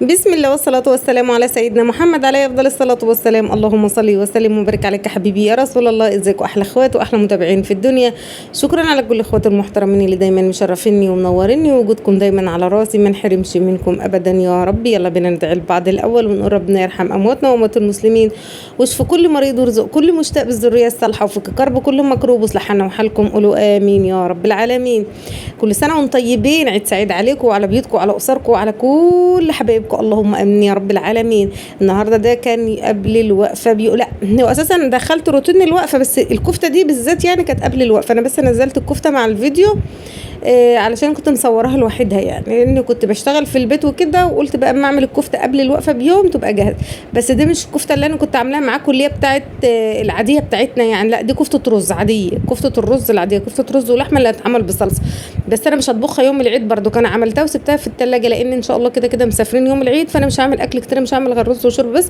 بسم الله والصلاة والسلام على سيدنا محمد عليه أفضل الصلاة والسلام. اللهم صل وسلم وبارك عليك حبيبي يا رسول الله. ازيكم أحلى اخوات وأحلى متابعين في الدنيا. شكرا على كل اخوات المحترمين اللي دايما مشرفيني ومنوريني، ووجودكم دايما على راسي، ما نحرمش منكم أبدا يا رب. يلا بينا ندعي لبعض الأول ونقول ربنا يرحم أمواتنا وأموات المسلمين، واشفي كل مريض وارزق كل مشتاق بالذرية الصالحة، وفك كرب كل مكروب، واصلح حالنا وحالكم. قولوا آمين يا رب العالمين. كل سنة وانتم طيبين، عيد سعيد عليكم وعلى بيوتكم وعلى أسركم وعلى كل حبايبكم. اللهم امين يا رب العالمين. النهارده ده كان قبل الوقفة، بيقول لا هو اساسا دخلت روتين الوقفة، بس الكفتة دي بالذات يعني كانت قبل الوقفة. انا بس نزلت الكفتة مع الفيديو علشان كنت مصوراها لوحدها، يعني لان كنت بشتغل في البيت وكده، وقلت بقى اما اعمل الكفتة قبل الوقفة بيوم تبقى جاهزة. بس دي مش الكفتة اللي انا كنت عاملاها معاكم اللي هي بتاعت العادية بتاعتنا يعني، لا دي كفته رز عادية، كفته الرز العادية، كفته رز ولحمه اللي هتتعمل بصلصه. بس انا مش هطبخها يوم العيد برضو، كان عملتها وسبتها في التلاجة، لان ان شاء الله كده كده مسافرين يوم العيد، فانا مش هعمل اكل كتير، مش هعمل غير رز وشرب بس.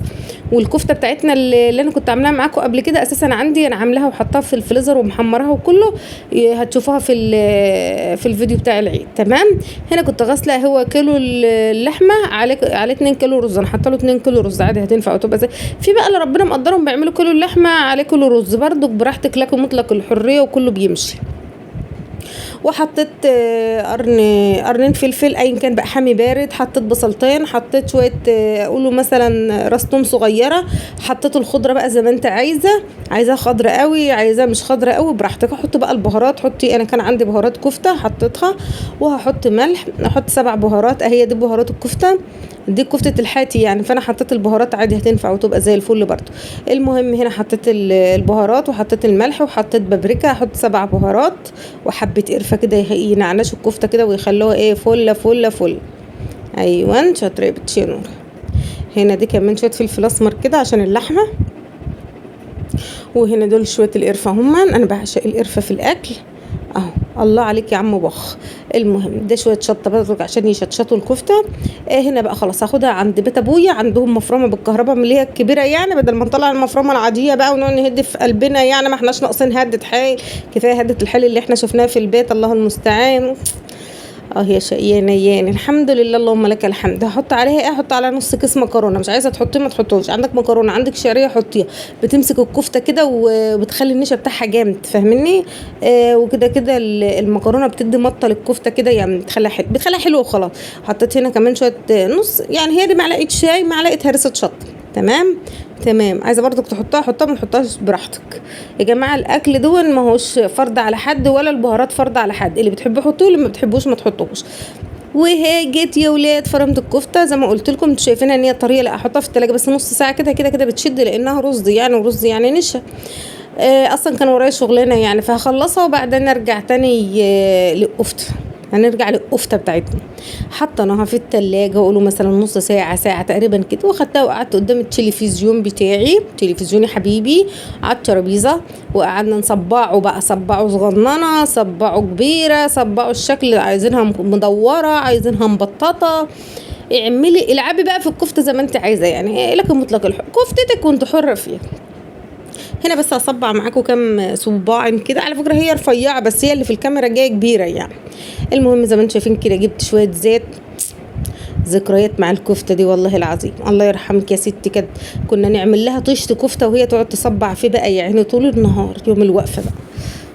والكفته بتاعتنا اللي انا كنت عاملاها معاكم قبل كده اساسا عندي، انا عاملاها وحطاها في الفريزر ومحمراها وكله، هتشوفوها في الفيديو بتاع العيد. تمام. هنا كنت غاسله هو كيلو اللحمة على 2 كيلو رز، انا حاطه له 2 كيلو رز عادي هتنفع وتبقى زي في بقى اللي ربنا مقدرهم بيعملوا كيلو اللحمة على كيلو رز، برضو براحتك، لكم مطلق الحرية وكله بيمشي. وحطيت قرنين فلفل ايا كان بقى حامي بارد، حطيت بصلتين، حطيت شوية قولوا مثلا راس توم صغيرة، حطيت الخضرة بقى زي ما انت عايزه، عايزاها خضرة قوي عايزاها مش خضرة قوي براحتك. احط بقى البهارات، حطي، انا كان عندي بهارات كفته حطيتها، وهحط ملح، احط 7 بهارات اهي دي بهارات الكفتة، دي كفته الحاتي يعني، فانا حطيت البهارات عادي هتنفع وتبقى زي الفل برضو. المهم هنا حطيت البهارات وحطيت الملح وحطيت بابريكا، هحط 7 بهارات وحبه قرفه كده ينعنشوا الكفتة كده ويخلوها ايه فله فله فل. ايوه شاطرة يا بنتي يا نور. هنا دي كمان شوية فلفل اسمر كده عشان اللحمة، وهنا دول شوية القرفه هما، انا بعشق القرفه في الاكل اهو. الله عليك يا عم بخ. المهم ده شوية شطه برضك عشان يشطشطوا الكفتة. هنا بقى خلاص هاخدها عند بيت ابويا، عندهم مفرمه بالكهرباء من اللي هي الكبيرة يعني، بدل ما نطلع المفرمه العادية بقى ونقعد نهد في قلبنا يعني، ما احناش ناقصين هدة حال، كفاية هدة الحال اللي احنا شفناها في البيت. الله المستعان. يا شقيانه ياني، الحمد لله اللهم لك الحمد. هحط عليها ايه؟ هحط عليها نص كيس مكرونه، مش عايزه تحطيه ما تحطوش، عندك مكرونه عندك شعرية حطيها، بتمسك الكفتة كده وبتخلي النشا بتاعها جامد، فاهمني؟ وكده كده المكرونه بتدي مطه للكفته كده يعني، بتخليها حلو، بتخليها حلوة وخلاص. حطيت هنا كمان شوية نص يعني، هي دي معلقه شاي معلقه هرسه شطه. تمام تمام. عايزه برضك تحطها حطها، ما تحطهاش براحتك يا جماعة. الاكل دون ما هوش فرض على حد، ولا البهارات فرض على حد، اللي بتحبوه حطوه، اللي ما بتحبوش ما تحطوش. وهي جيت يا ولاد فرمت الكفتة زي ما قلت لكم، انتوا شايفينها ان هي طرية، لا احطها في التلاجة بس نص ساعة كده كده كده بتشد، لانها رز يعني، ورز يعني نشا. اصلا كان ورايا شغلانة يعني، فهخلصها وبعدين ارجع تاني للكفته. هنرجع للكفته بتاعتنا. حطيناها في التلاجة وقولوا مثلا نص ساعة ساعة تقريبا كده، وخدتها وقعدت قدام التلفزيون بتاعي، تلفزيوني حبيبي، على الترابيزة، وقعدنا نصبعه بقى، صبعه صغننه صبعه كبيرة، صبعه الشكل اللي عايزينها مدورة عايزينها مبططه، اعملي العبي بقى في الكفتة زي ما انت عايزه يعني، لك مطلق الحر، كفتتك وانت حره فيها. هنا بس هصبع معاكم كام صباع كده، على فكرة هي رفيعة بس هي اللي في الكاميرا جاية كبيرة يعني. المهم زي ما انتم شايفين كده جبت شوية زيت، ذكريات مع الكفتة دي والله العظيم، الله يرحمك يا ستي، كده كنا نعمل لها طشت كفته وهي تقعد تصبع فيه بقى يعني طول النهار يوم الوقفة بقى.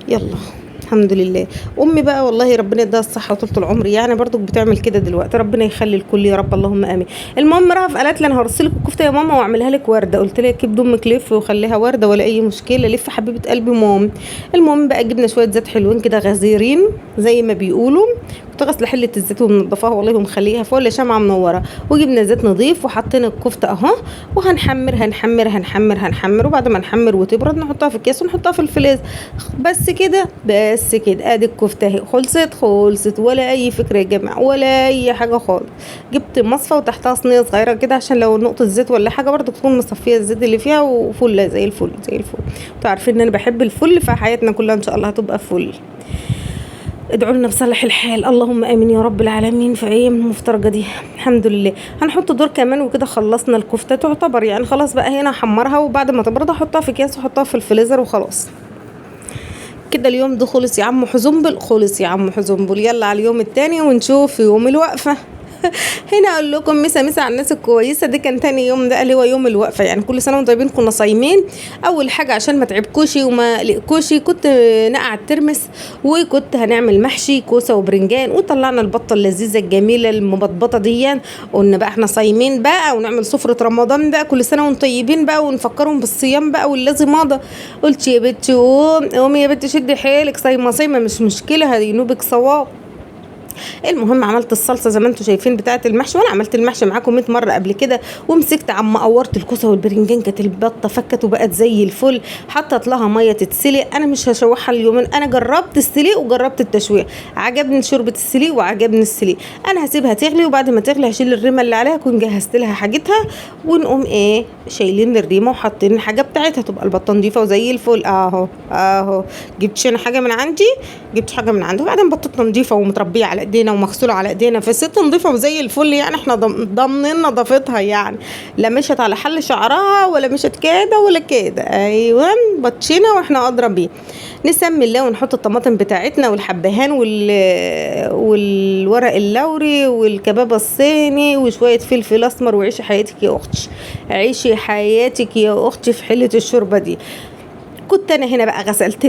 يلا الحمد لله. امي بقى والله ربنا يديها الصحة وطولة العمر يعني، برضو بتعمل كده دلوقتي، ربنا يخلي الكل يا رب اللهم امين. المهم رهف قالت لي انا هرصلك الكفتة يا ماما واعملها لك ورده، قلت لها كبد امك لف وخليها ورده ولا اي مشكلة، لف حبيبه قلبي مام. المهم بقى جبنا شوية زيت حلوين كده غزيرين زي ما بيقولوا، كنت غاسله حله الزيت ومنضفاها والله ومخليها فل شمعة منورة، وجبنا زيت نظيف وحطينا الكفتة اهو، وهنحمر هنحمر هنحمر هنحمر، وبعد ما نحمر وتبرد نحطها في اكياس ونحطها في الفريزر. بس كده بس كده، ادي الكفتة اهي خلصت خلصت، ولا اي فكرة يا جماعة ولا اي حاجة خالص. جبت مصفى وتحتها صينية صغيرة كده عشان لو نقطة زيت ولا حاجة برضو تكون مصفيه الزيت اللي فيها، وفله زي الفل زي الفل. انتوا عارفين ان انا بحب الفل، فحياتنا كلها ان شاء الله هتبقى فل. ادعوا لنا بصالح الحال اللهم امين يا رب العالمين في ايام المفترجه دي. الحمد لله. هنحط دور كمان وكده، خلصنا الكفتة تعتبر يعني خلاص بقى. هنا هحمرها وبعد ما تبرد احطها في اكياس واحطها في الفريزر وخلاص كده. اليوم ده خلص يا عم حزنبل، خلص يا عم حزنبل. يلا على اليوم التاني ونشوف يوم الوقفة. هنا اقول لكم مسا مسا على الناس الكويسة. دي كان تاني يوم، ده اللي هو يوم الوقفة، يعني كل سنة وانتم طيبين. كنا صايمين. اول حاجة عشان ما تعبكوش وما لقكوش، كنت نقع الترمس، وكنت هنعمل محشي كوسة وبرنجان، وطلعنا البطة اللذيذة الجميلة المبطبطه دي. قلنا بقى احنا صايمين بقى ونعمل سفره رمضان بقى، كل سنة وانتم طيبين بقى، ونفكرهم بالصيام بقى والذي مضى. قلت يا بنتي قوم قومي يا بنتي شدي حيلك، صايمه صايمه مش مشكلة، هينوبك صواب. المهم عملت الصلصه زي ما انتم شايفين بتاعه المحشي، وانا عملت المحشي معاكم 100 مرة قبل كده. ومسكت عم قورت الكوسه والبرنجان، كانت البطة فكت وبقت زي الفل. حطت لها مية تتسلق، انا مش هشوحها اليومين، انا جربت السليق وجربت التشويح، عجبني شوربة السليق وعجبني السليق. انا هسيبها تغلي، وبعد ما تغلي هشيل الريمه اللي عليها، اكون جهزت لها حاجتها، ونقوم ايه شايلين الريمه وحاطين الحاجة بتاعتها، تبقى البطة نضيفه وزي الفل. اهو اهو، جبتش انا حاجة من عندي، جبت حاجة من عندي. وبعدين بطتنا نضيفه ومتربيه على ايدينا ومغسوله على ايدينا، فالست نضيفه وزي الفل، يعني احنا ضامنين نظافتها، يعني لا مشت على حل شعرها ولا مشت كده ولا كده. ايوه بطشينا واحنا ادرى بيه. نسمي الله ونحط الطماطم بتاعتنا والحبهان والورق اللوري والكباب الصيني وشوية فلفل اسمر، وعيشي حياتك يا اختي، عيشي حياتك يا اختي في حله الشوربة دي. كنت انا هنا بقى غسلت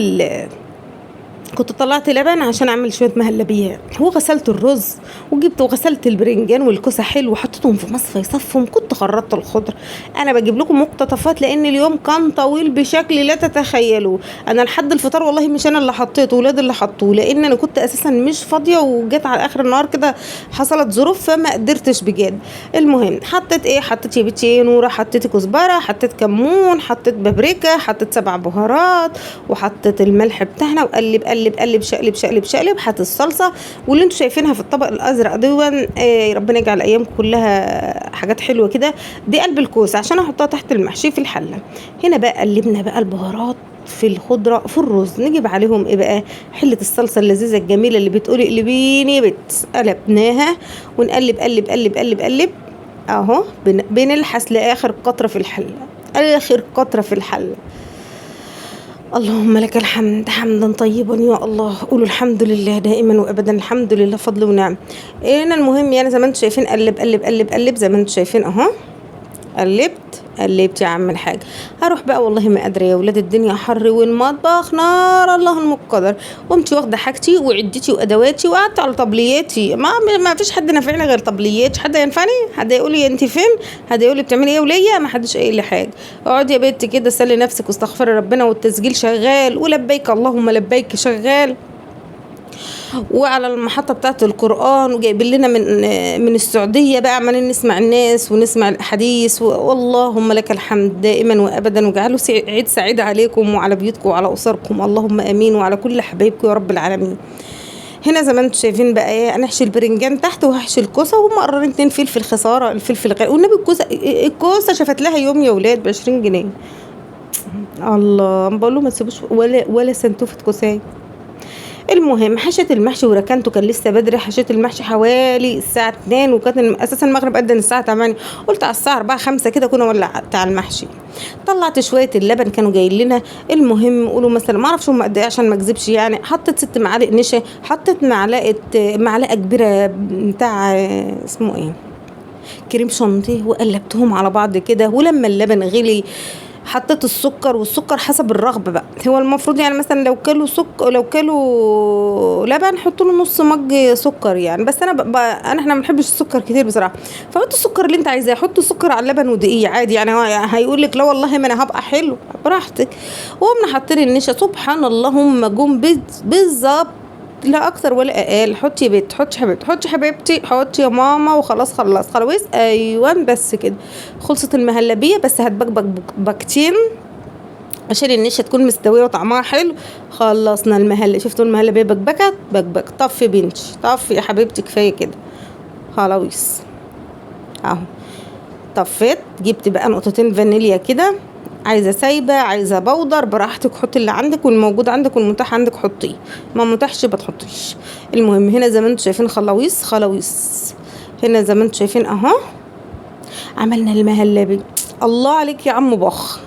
كنت طلعت لبن عشان اعمل شوية مهلبيات، وغسلت الرز، وجبت وغسلت البرنجان والكوسه حلو، وحطيتهم في مصفى يصفهم. كنت خرطت الخضر. انا بجيب لكم مقتطفات لان اليوم كان طويل بشكل لا تتخيلوه. انا لحد الفطار والله مش انا اللي حطيته، ولاد اللي حطوه، لان انا كنت اساسا مش فاضية، وجت على اخر النهار كده حصلت ظروف فما قدرتش بجد. المهم حطيت ايه، حطيت يا بنتي ايه نوره، حطيت كزبره، حطيت كمون، حطيت بابريكا، حطيت 7 بهارات، وحطيت الملح بتاعنا، وقلب قلب قلب شقلب شقلب شقلب. حط الصلصه واللي انتوا شايفينها في الطبق الازرق دون، ربنا يجعل ايامكم كلها حاجات حلوة كده. دي قلب الكوسه عشان احطها تحت المحشي في الحلة. هنا بقى قلبنا بقى البهارات في الخضرة في الرز، نجيب عليهم ايه بقى، حله الصلصه اللذيذة الجميلة اللي بتقولي اقلبيني يا بت، قلبناها ونقلب قلب قلب قلب قلب اهو، بنلحس لاخر قطرة في الحلة، اخر قطرة في الحلة. اللهم لك الحمد حمدا طيبا يا الله، قولوا الحمد لله دائما وابدا، الحمد لله فضل ونعم. هنا المهم يعني زي ما انتم شايفين قلب قلب قلب قلب زي ما انتم شايفين اهو، قلبت قلبت يا عم الحاج. هروح بقى والله ما قادرة يا ولاد، الدنيا حر والمطبخ نار الله المقدر. قمت واخده حاجتي وعدتي وادواتي وقعدت على طبلياتي، ما فيش حد نافعني غير طبلياتي. حد ينفعني؟ حد يقول لي انت فين؟ حد يقول لي بتعملي ايه وليا؟ ما حدش قايل لي حاجة. اقعدي يا بنتي كده سلي نفسك واستغفري ربنا، والتسجيل شغال، ولبيك اللهم لبيك شغال، وعلى المحطة بتاعة القرآن، وجايبين لنا من السعودية بقى، عمالين نسمع الناس ونسمع الأحاديث. واللهم لك الحمد دائما وأبدا، واجعله عيد سعيد عليكم وعلى بيوتكم وعلى أسركم، اللهم آمين، وعلى كل حبايبكم يا رب العالمين. هنا زي ما انتم شايفين بقى ايه، انا هحشي البرنجان تحت وهحشي الكوسه، وهم قررين 2 فلفل، خسارة الفلفل غالي والنبي. الكوسه شافت لها يوم يا ولاد ب20 جنيه. الله، بقول له ما تسيبوش ولا سنتوفه كوسايه. المهم حشيت المحشي وركنته، كان لسه بدري. حشيت المحشي حوالي الساعة 2، وكانت اساسا المغرب أذن الساعة 8، قلت على الساعة 4 5 كده كنا ولعت على المحشي. طلعت شوية اللبن كانوا جايين لنا. المهم قولوا مثلا ما اعرفش هم قد ايه عشان ما اكذبش يعني، حطيت 6 معالق نشا، حطيت معلقه كبيرة بتاع اسمه ايه كريم شانتيه، وقلبتهم على بعض كده. ولما اللبن غلي حطيت السكر، والسكر حسب الرغبة بقى. هو المفروض يعني مثلا لو كلوا سكر، لو كلوا لبن حطوا له نص مج سكر يعني، بس انا احنا ما بنحبش السكر كتير بصراحة، فحط السكر اللي انت عايزاه، حط السكر على اللبن ودقيق عادي يعني. هو هيقول لك لا والله ما انا هبقى حلو، براحتك. وقمنا حاطين النشا، سبحان الله هم جم بالظبط، لا اكتر ولا اقل. حطي يا بنت، حطي حبيبتي، حطي حبيبتي، حطي يا ماما، وخلاص خلص خلاص. ايوه بس كده خلصت المهلبيه. بس هتبكبك بكتين عشان النشا تكون مستوية وطعمها حلو. خلصنا المهلبيه، شفتوا المهلبيه بكبكت بكبك. طفي بنتي، طفي يا حبيبتي، كفاية كده خلاص اهو. طفيت، جبت بقى نقطتين فانيليا كده، عايزه سايبه عايزه بودر براحتك، حطي اللي عندك والموجود عندك والمتاح عندك حطيه، ما متاحش ما تحطيش. المهم هنا زي ما انتم شايفين خلاويص خلاويص، هنا زي ما انتم شايفين اهو عملنا المهلبيه. الله عليك يا عم بخ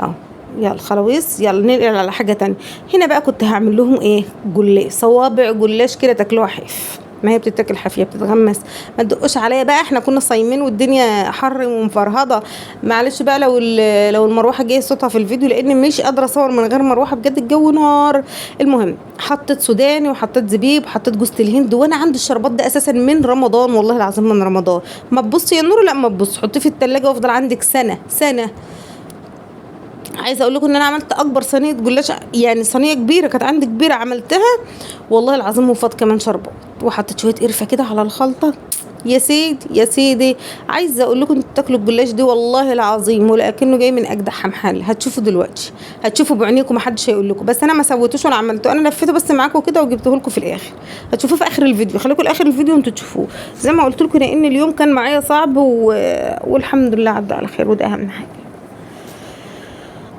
اهو. يلا خلاويص، يلا ننقل على حاجة تانية. هنا بقى كنت هعمل لهم ايه، جلاش، صوابع جلاش كده تاكلوها حاف. ما هي بتتاكل حافية بتتغمس. ما تدقوش عليا بقى، احنا كنا صايمين والدنيا حر ومفرهده، معلش بقى لو المروحة جاية صوتها في الفيديو، لان مش قادرة اصور من غير مروحة بجد، الجو نار. المهم حطيت سوداني وحطيت زبيب وحطيت جوز الهند، وانا عندي الشربات ده اساسا من رمضان، والله العظيم من رمضان. ما تبصي يا نور، لا ما تبص، حطيه في التلاجة وافضل عندك سنة سنة. عايزه اقول لكم ان انا عملت اكبر صينية جلاش، يعني صينية كبيرة كانت عندي كبيرة عملتها والله العظيم، وفاض كمان شربات، وحطيت شوية قرفه كده على الخلطة. يا سيدي يا سيدي، عايزه اقول لكم انتوا تاكلوا الجلاش دي والله العظيم ولكنه جاي من اجدع حمحل. هتشوفوا دلوقتي، هتشوفوا بعينيكم، محدش هيقول لكم، بس انا ما سويتوش ولا عملته، انا لفيته بس معاكم كده وجبته لكم في الاخر. هتشوفوه في اخر الفيديو، خليكم لاخر الفيديو وانتوا تشوفوه. زي ما قلت لكم لان اليوم كان معايا صعب والحمد لله عدى على خير، وده اهم حاجة.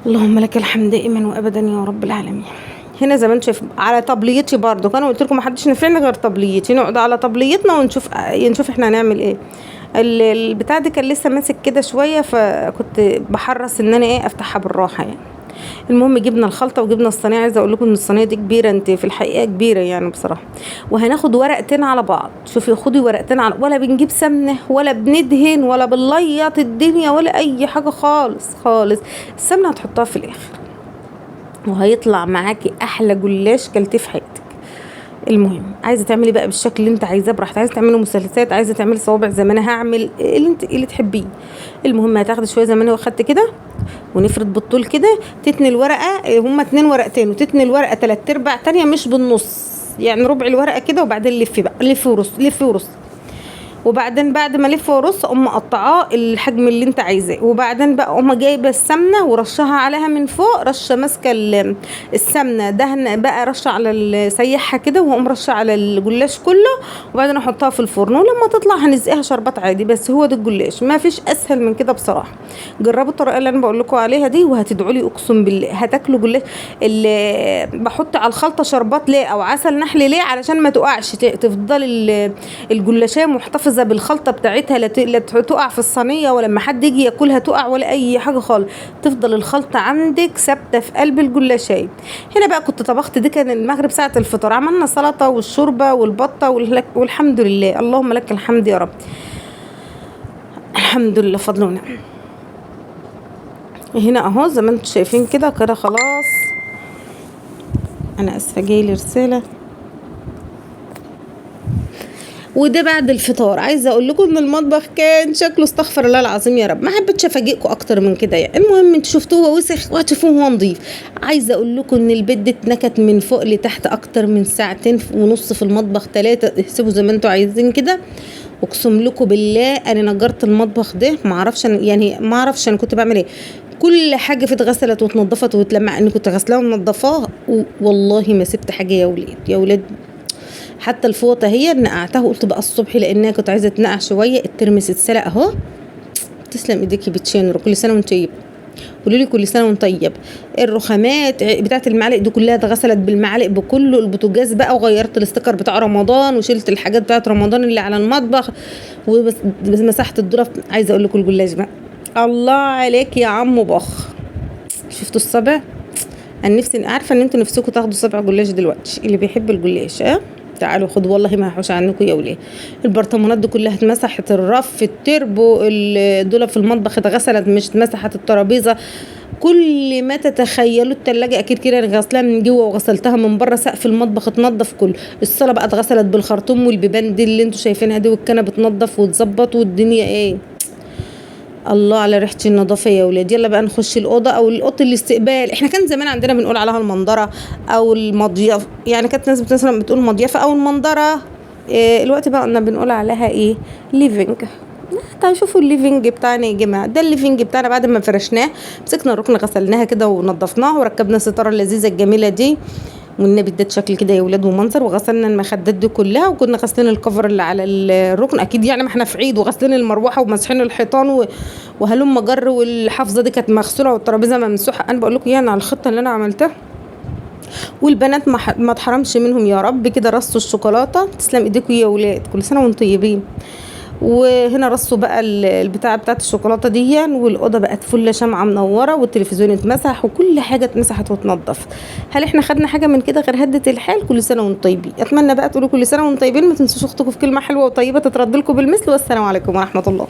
اللهم لك الحمد دائما وابدا يا رب العالمين. هنا زي ما انتم شايفين على طبليتي برضو، انا قلت لكم ما حدش نفعني غير طبليتي، نقعد على طبليتنا ونشوف نشوف احنا هنعمل ايه. البتاع دي كان لسه ماسك كده شوية، فكنت بحرص ان انا ايه افتحها بالراحة يعني. المهم جبنا الخلطة وجبنا الصينية. عايزه اقول لكم ان الصينية دي كبيرة، انت في الحقيقة كبيرة يعني بصراحة. وهناخد ورقتين على بعض، شوفي خدي ورقتين على، ولا بنجيب سمنه ولا بندهن ولا بنليط الدنيا ولا اي حاجة خالص خالص. السمنة هتحطها في الاخر وهيطلع معاكي احلى جلاش كلتيه في حياتك. المهم عايزه تعملي بقى بالشكل اللي انت عايزاه براحتك، عايزه تعملي مثلثات، عايزه تعملي صوابع زي ما انا هعمل، اللي انت اللي تحبيه. المهم هتاخدي شوية زي ما انا واخدت كده، ونفرد بالطول كده، تتني الورقة، هما 2 ورقتين، وتتني الورقة 3/4 تانية مش بالنص، يعني ربع الورقة كده، وبعدين لفي بقى، لفي ورص لفي ورص. وبعدين بعد ما الف وارص اقوم مقطعاه الحجم اللي انت عايزاه. وبعدين بقى اقوم جايبه السمنة ورشها عليها من فوق، رشه ماسكه السمنة دهن بقى، رشه على سيحها كده، واقوم رشه على الجلاش كله، وبعدين احطها في الفرن، ولما تطلع هنسقيها شربات عادي. بس هو ده الجلاش، ما فيش اسهل من كده بصراحة. جربوا الطريقة اللي انا بقول لكم عليها دي وهتدعوا لي، اقسم بالله هتاكلوا جلاش. اللي بحط على الخلطة شربات ليه او عسل نحل ليه؟ علشان ما تقعش، تفضل الجلاشيه محتفظة بالخلطه بتاعتها، لا تقع في الصينية، ولما حد يجي ياكلها تقع ولا اي حاجة خالص، تفضل الخلطة عندك ثابتة في قلب الجلاشيه. هنا بقى كنت طبخت، دي كان المغرب ساعة الفطار، عملنا سلطة والشوربه والبطه والحمد لله، اللهم لك الحمد يا رب، الحمد لله فضل ونعم. هنا اهو زي ما انتم شايفين كده كده خلاص. انا اسفه جاي لي رسالة. وده بعد الفطار. عايزه اقول لكم ان المطبخ كان شكله استغفر الله العظيم يا رب، ما حبيتش افاجئكم اكتر من كده يعني. المهم انتوا شفتوه هو وسخ وهتشوفوه هو نظيف. عايزه اقول لكم ان البيت ده اتنكت من فوق لتحت اكتر من 2.5 ساعة في المطبخ، 3 احسبوا زي ما انتوا عايزين كده. اقسم لكم بالله انا نجرت المطبخ ده ما اعرفش يعني ما اعرفش انا كنت بعمل ايه. كل حاجة في اتغسلت واتنضفت واتلمع، انا كنت غسلاها ومنضفاها والله ما سبت حاجة يا ولاد يا ولاد. حتى الفوطه هي نقعتها وقلت بقى الصبح لانها كنت عايزه اتنقع شوية. الترمس اتسلق اهو، تسلم ايديكي بتشينر، كل سنة وانت طيب. قولوا لي كل سنة وانت طيب. الرخامات بتاعه المعالق دي كلها اتغسلت بالمعالق بكله، البوتاجاز بقى، وغيرت ال sticker بتاع رمضان وشلت الحاجات بتاعه رمضان اللي على المطبخ، ومسحت الدرف. عايزه اقول لكم الجلاش بقى، الله عليك يا عم بخ. شفتوا الصبع؟ انا نفسي عارفه ان انتوا نفسكم تاخدوا صبع جلاش دلوقتي، اللي بيحب الجلاش تعالوا خدوا، والله ما هحوش عنكم يا ولاد. البرطمانات دي كلها اتمسحت، الرف، التربو، الدولاب في المطبخ اتغسلت مش اتمسحت، الترابيزة، كل ما تتخيلوا. التلاجة اكيد كده انا غسلاها من جوه وغسلتها من بره، سقف المطبخ اتنضف كله، الصاله بقى اتغسلت بالخرطوم والبيبان دي اللي انتوا شايفينها دي، والكنب اتنضف واتظبط والدنيا ايه. الله على ريحه النظافة يا ولاد. يلا بقى نخش الاوضة او الاوضة الاستقبال. احنا كان زمان عندنا بنقول عليها المنظره او المضيافه، يعني كانت ناس مثلا بتقول مضيافه او المنظره، إيه الوقت بقى قلنا بنقول عليها ايه، living. تعالوا شوفوا ال living بتاعنا يا جماعة. ده ال living بتاعنا بعد ما فرشناه، مسكنا الركن غسلناها كده ونضفناها وركبنا الستارة اللذيذة الجميلة دي، والنبي ادت شكل كده يا ولاد ومنظر. وغسلنا المخدات دي كلها، وكنا غاسلين ال cover اللي على الركن اكيد، يعني ما احنا في عيد، وغاسلين المروحة ومسحين الحيطان وهلم جر، والحافظه دي كانت مغسوله والترابيزه ممسوحة. انا بقول لكم يعني على الخطة اللي انا عملتها. والبنات ما اتحرمش منهم يا رب كده، رصوا الشوكولاتة. تسلم ايديكم يا ولاد، كل سنة وانتم طيبين. وهنا رصوا بقى البتاعه بتاعت الشوكولاتة دي، والاوضه بقت فله شمعة منورة، والتلفزيون اتمسح، وكل حاجة اتمسحت واتنضف. هل احنا خدنا حاجة من كده غير هدة الحال؟ كل سنة وانتم طيبين. اتمنى بقى تقولوا كل سنة وانتم طيبين، ما تنسوش اختكم في كلمة حلوة وطيبة تترد لكم بالمثل. والسلام عليكم ورحمة الله.